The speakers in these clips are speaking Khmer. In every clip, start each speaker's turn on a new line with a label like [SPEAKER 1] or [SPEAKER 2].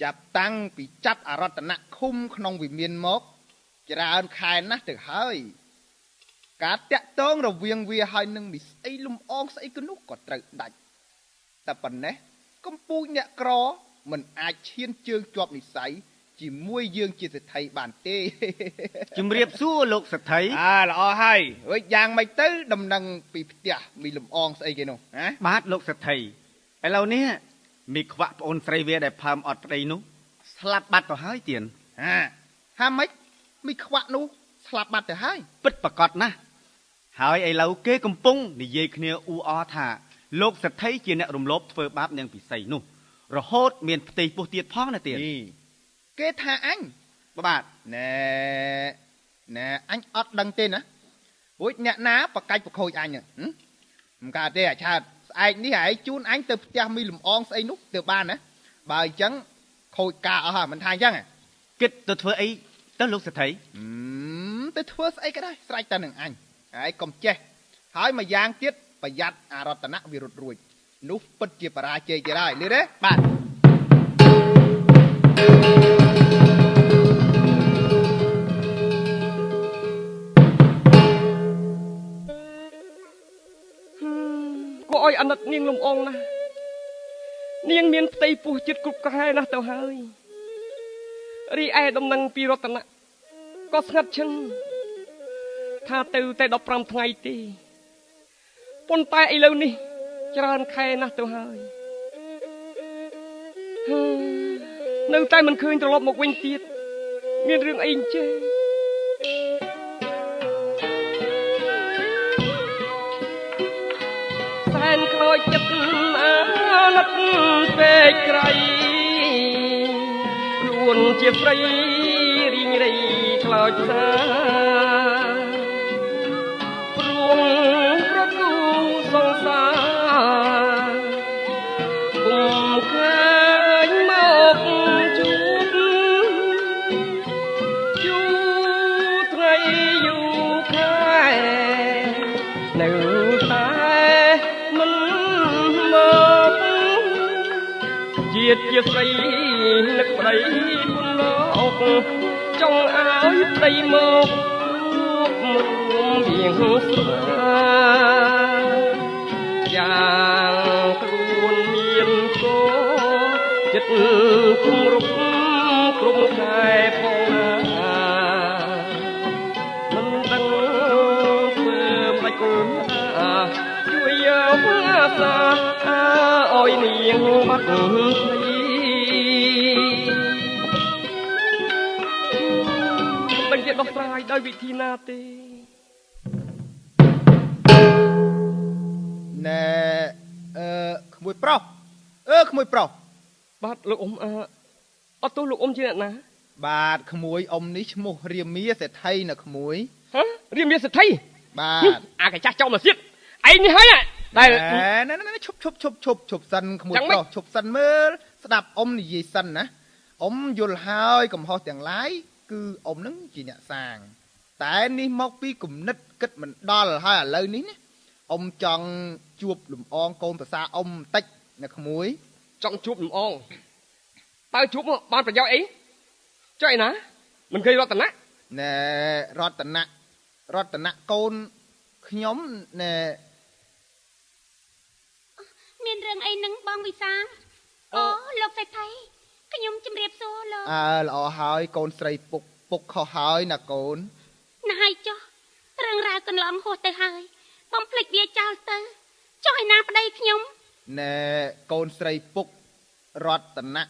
[SPEAKER 1] ចាប់តាំងពីចាប់អរតនៈឃុំក្នុងវិមានមកច្រើនខែណាស់ទៅហើយការតាក់ទងរវាងវាហើយនឹងមីស្អីលំអងស្អីគនោះក៏ត្រូវដាច់តែប៉ុណ្ណេះកំពូចអ្នកក្រមិនអាចឈានជើងជាប់និស័យជាមួយយើងជាសេដ្ឋីបានទេ
[SPEAKER 2] ជំរាបសួរលោកសេដ្ឋី
[SPEAKER 1] អើល្អហើយរួចយ៉ាងម៉េចទៅដំណឹងពីផ្ទះមីលំអងស្អីគេនោះហ៎
[SPEAKER 2] បាទលោកសេដ្ឋីឥឡូវនេះមីខ្វាក់ប្អូនស្រីវាដែលផើមអត់ប្តីនោះស្លាប់បាត់ទៅហើយទៀន
[SPEAKER 1] ហាហាម៉េចមីខ្វាក់នោះស្លាប់បាត់ទៅហើយ
[SPEAKER 2] ពិតប្រកបណាស់ហើយឥឡូវគេកំពុងនិយាយគ្នាអ៊ូអរថាលោកសេដ្ឋីជាអ្នករំលោភធ្វើបាបនាងពិសីនោះរហូតមានផ្ទៃពោះទៀតផងណាទៀន
[SPEAKER 1] គេថាអញបាទណែណែអញអត់ដឹងទេណារួចអ្នកណាបកាច់ប្រខូចអញមិនកើតទេអាឆាតស្អែកនេះឯងជូនអញទៅផ្ទះមីលំអងស្អីនោះទៅបានណាបើអញ្ចឹងខូចការអស់ហើយមិនថាអញ្ចឹង
[SPEAKER 2] គិតទៅធ្វើអីទៅលោកសេដ្ឋី
[SPEAKER 1] ទៅធ្វើស្អីក៏ដែរស្រេចតែនឹងអញហើយកុំចេះហើយមួយយ៉ាងទៀតប្រយ័ត្នអរតនៈវារត់រួចនោះពិតជាបរាជ័យទៀតហើយលឺទេ
[SPEAKER 2] បាទ
[SPEAKER 3] គួរឲ្យអាណិតនាងលំអងណាស់នាងមានផ្ទៃពោះចិត្តគ្រប់ខែណាស់ទៅហើយរីឯដំណឹងពីរតនៈក៏ស្ងាត់ឈឹងថាទៅតែ15ថ្ងៃទេប៉ុន្តែឥឡូវនេះច្រើនខែណាស់ទៅហើយនៅតែមិនឃើញត្រឡប់មកវិញទៀតមានរឿងអីចេះសែនខ្លោចចិត្តអាណិតពេកក្រៃខ្លួនជាស្រីរីងរៃខ្លោចសាព្រួងប្រគូសង្សារគុំឃើញមកជួបយូរថ្ងៃយូរខែនៅតែមិនមកជាតិជាស្រីនឹកប្តីពុនលោកចង់ឲ្យប្តីមកជួបរួមវៀងស្រាយ៉ាងខ្លួនមានកោចិត្តគុំរុកគ្រប់ខែផងណាមិនដឹងធ្វើមិនគូជួយយកអាសាឲ្យនាងបាត់ភ័យមិនដឹងជាដោះស្រាយដោយវិធីណាទេ
[SPEAKER 1] ណែអឺក្មួយប្រុសអឺក្មួយប្រុស
[SPEAKER 3] បាទលោកអ៊ំអត់ទោះលោកអ៊ំជាអ្នកណា
[SPEAKER 1] បាទក្មួយអ៊ំនេះឈ្មោះរាមាសេដ្ឋីណាក្មួយ
[SPEAKER 3] ហ៎រាមាសេដ្ឋី
[SPEAKER 1] បាទ
[SPEAKER 3] អាកាចាស់ចោលមកទៀតឯងនេះហើយដែល
[SPEAKER 1] ណែណែឈប់ឈប់ឈប់ឈប់ឈប់សិនក្មួយប្រុសឈប់សិនមើលស្ដាប់អ៊ំនិយាយសិនណាអ៊ំយល់ហើយកំហុសទាំងឡាយគឺអ៊ំនឹងជាអ្នកសាងតែនេះមកពីគំនិតគិតមិនដល់ហើយឥឡូវនេះណាអ៊ំចង់ជួបលំអងកូនប្រសាអ៊ំបន្តិចណាក្មួយ
[SPEAKER 3] ចង់ជួបលំអងតើជួបបានប្រយោជន៍អីចុះឯណាមិនឃើញរតនៈ
[SPEAKER 1] ណែរតនៈរតនៈកូនខ្ញុំណែ
[SPEAKER 4] មានរឿងអីនឹងបងវិសាលអូលោកសេដ្ឋីខ្ញុំជម្រាបសួរលោក
[SPEAKER 1] អើល្អហើយកូនស្រីពុកពុកខុសហើយណាកូន
[SPEAKER 4] ណាហើយចុះរឿងរ៉ាវកន្លងហួសទៅហើយបំភ្លេចវាចោលទៅចុះឯណាប្តីខ្ញុំ
[SPEAKER 1] ណែកូនស្រីពុករតនៈ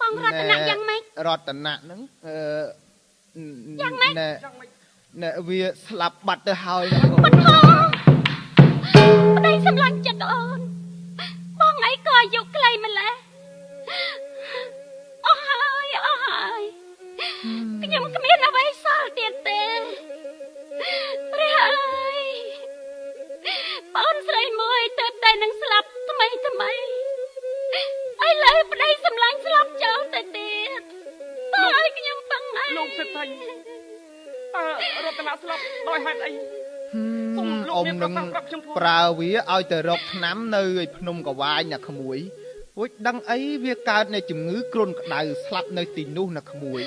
[SPEAKER 4] បងរតនៈយ៉ាងម៉េច
[SPEAKER 1] រតនៈហ្នឹងអឺ
[SPEAKER 4] យ៉ាងម៉េច
[SPEAKER 1] ណែណែវាស្លាប់បាត់ទៅហើយណាកូន
[SPEAKER 4] បាត់ផងប្តីសម្លាញ់ចិត្តអូនបងឯងក៏អាយុខ្លីម្ល៉េះអស់ហើយអស់ហើយខ្ញុំគ្មានអ្វីសល់ទៀតទេព្រះអើយបងស្រីមួយទៅតែនឹងស្លាប់ថ្មីថ្មីឥឡូវប្តីសម្លាញ់ស្លាប់ចោលទៅទៀតតើឲ្យខ្ញុំពឹងអី
[SPEAKER 3] លោកសេដ្ឋីតើរតនៈស្លាប់ដោយហេតុអីសូមលោក
[SPEAKER 1] អ៊ំនឹងប្រើវាឲ្យទៅរកថ្នាំនៅឯភ្នំកវាញណាក្មួយ រួចដឹងអីវាកើតនៃជំងឺគ្រុនក្តៅស្លាប់នៅទីនោះណាក្មួយ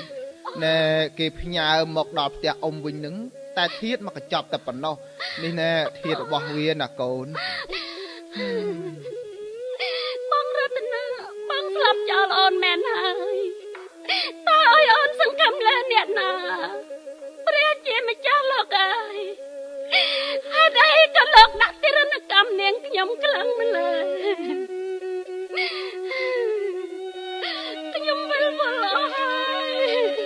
[SPEAKER 1] ណែគេផ្ញើមកដល់ផ្ទះអ៊ំវិញនឹងតែធាតមកកញ្ចប់តែប៉ុណ្ណោះនេះណែធាតរបស់វាណាកូន
[SPEAKER 4] បងរតនាបងស្លាប់ចោលអូនមែនហើយតើឲ្យអូនសង្ឃឹមលើអ្នកណាព្រះជាម្ចាស់លោកអើយហេតុអីក៏លោកដាក់ទិរណកម្មនាងខ្ញុំខ្លាំងម្ល៉េះខ្ញុំវិលវល់អស់ហើយ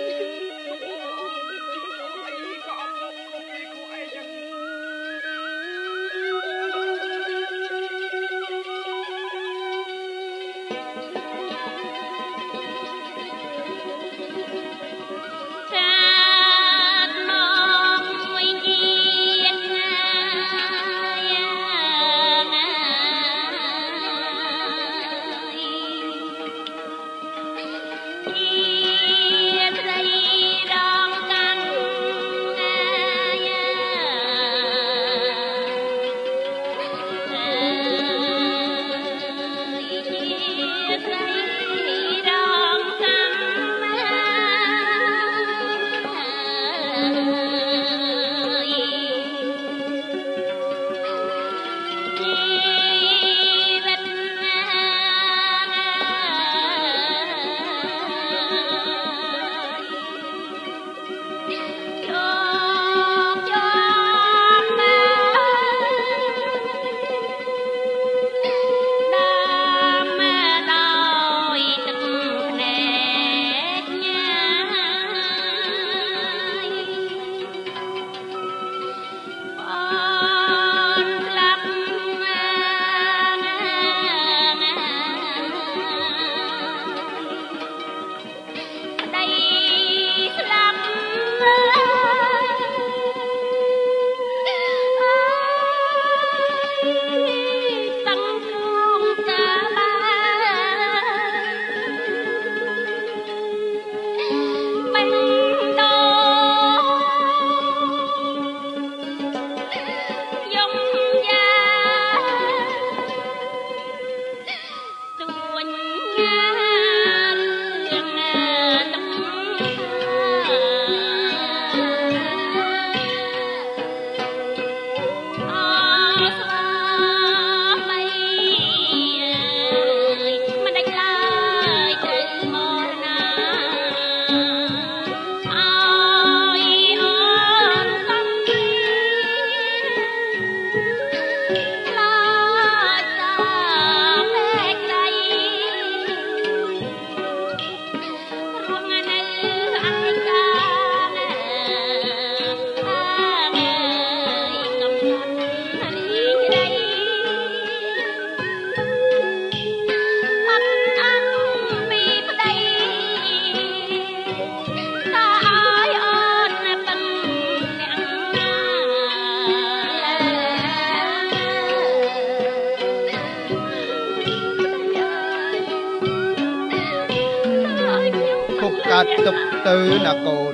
[SPEAKER 1] កើតទុកទៅណាកូន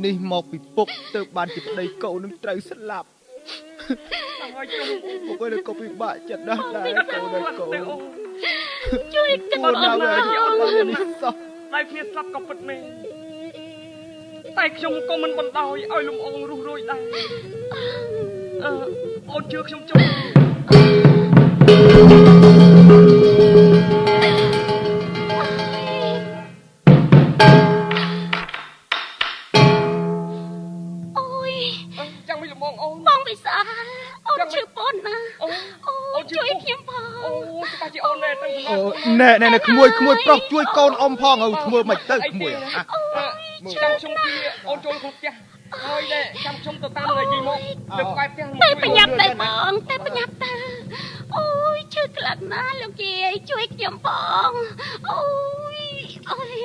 [SPEAKER 1] នេះមកពីពុកទៅបានជាប្តីកូននឹងត្រូវស្លាប់ហើយជុំពុកឯងក៏ពិបាកចិត្តណាស់ដែរកូនហើយកូន
[SPEAKER 4] ជួយគិតអូនណា
[SPEAKER 1] នេះសោះ
[SPEAKER 3] ដៃគ្នាស្លាប់ក៏ពិតមែនតែខ្ញុំក៏មិនបណ្ដោយឲ្យលំអងរុះរួយដែរអឺអូនជឿខ្ញុំចុះ
[SPEAKER 4] បងវិសាលអូនជឿប៉ុនណាអូនជួយខ្ញុំផង
[SPEAKER 3] អូច្បាស់ជាអូនណែទៅ
[SPEAKER 1] អូណែណែក្មួយក្មួយប្រុសជួយកូនអ៊ំផងអូធ្វើមិនទៅក្មួយ
[SPEAKER 3] ចាំខ្ញុំពីអូនចូលក្នុងផ្ទះហើយណែចាំខ្ញុំទៅតាមនិយាយមកទៅក្បែរផ្ទះមក
[SPEAKER 4] តែប្រញាប់ទៅបងតែប្រញាប់ទៅអូយឈឺខ្លាំងណាស់លោកយាយជួយខ្ញុំផងអូយអូយ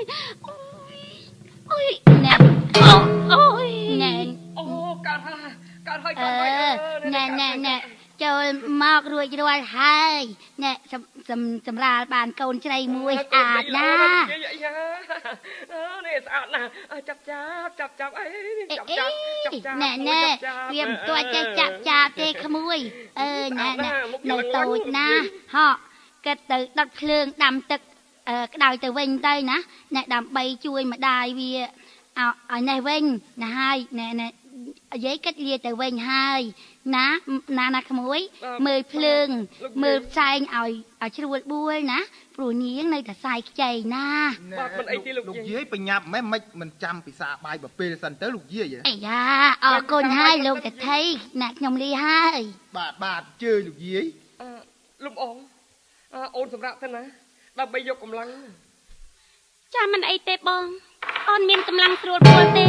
[SPEAKER 4] អូយ
[SPEAKER 5] ណែ
[SPEAKER 4] អូយ
[SPEAKER 5] ណែ
[SPEAKER 3] អូកើតហើយកើតហើយកើតហើយ
[SPEAKER 5] ណែណែណែចូលមករួចរាល់ហើយណែសម្រាលបានកូនជ្រៃមួយស្អាតណាស់
[SPEAKER 3] នេះស្អាតណាស់ចាប់ចាប់ចាប់ចាប់អីចាប់ចាប់ចាប់ចាប់
[SPEAKER 5] ណែណែវាមិនទាន់ចេះចាប់ចាប់ទេក្មួយអឺណែណែនៅតូចណាស់ហក់ គិតទៅដុតភ្លើងដាំទឹកក្តៅទៅវិញទៅណាអ្នកដើម្បីជួយម្ដាយវាឲ្យនេះវិញណាហើយណែណែយាយគិតលាទៅវិញហើយណាណាណាក្មួយមើលភ្លើងមើលផ្សែងឲ្យជ្រួលបួលណាព្រោះនាងនៅតែសាយខ្ចីណា
[SPEAKER 3] បាទមិនអីទេលោក
[SPEAKER 1] យាយលោកយាយបញ្ញាប់ម៉េះមិនចាំពិសាបាយបើពេលសិនទៅលោកយាយ
[SPEAKER 5] អីយ៉ាអរគុណហើយលោកតថៃណាខ្ញុំលីហើយ
[SPEAKER 1] បាទបាទជើលោកយាយ
[SPEAKER 3] លំអងអូនសម្រាប់ទៅណាដើម្បីយកកម្លាំង
[SPEAKER 4] ចាមិនអីទេបងអូនមានកម្លាំងស្រួលបួលទេ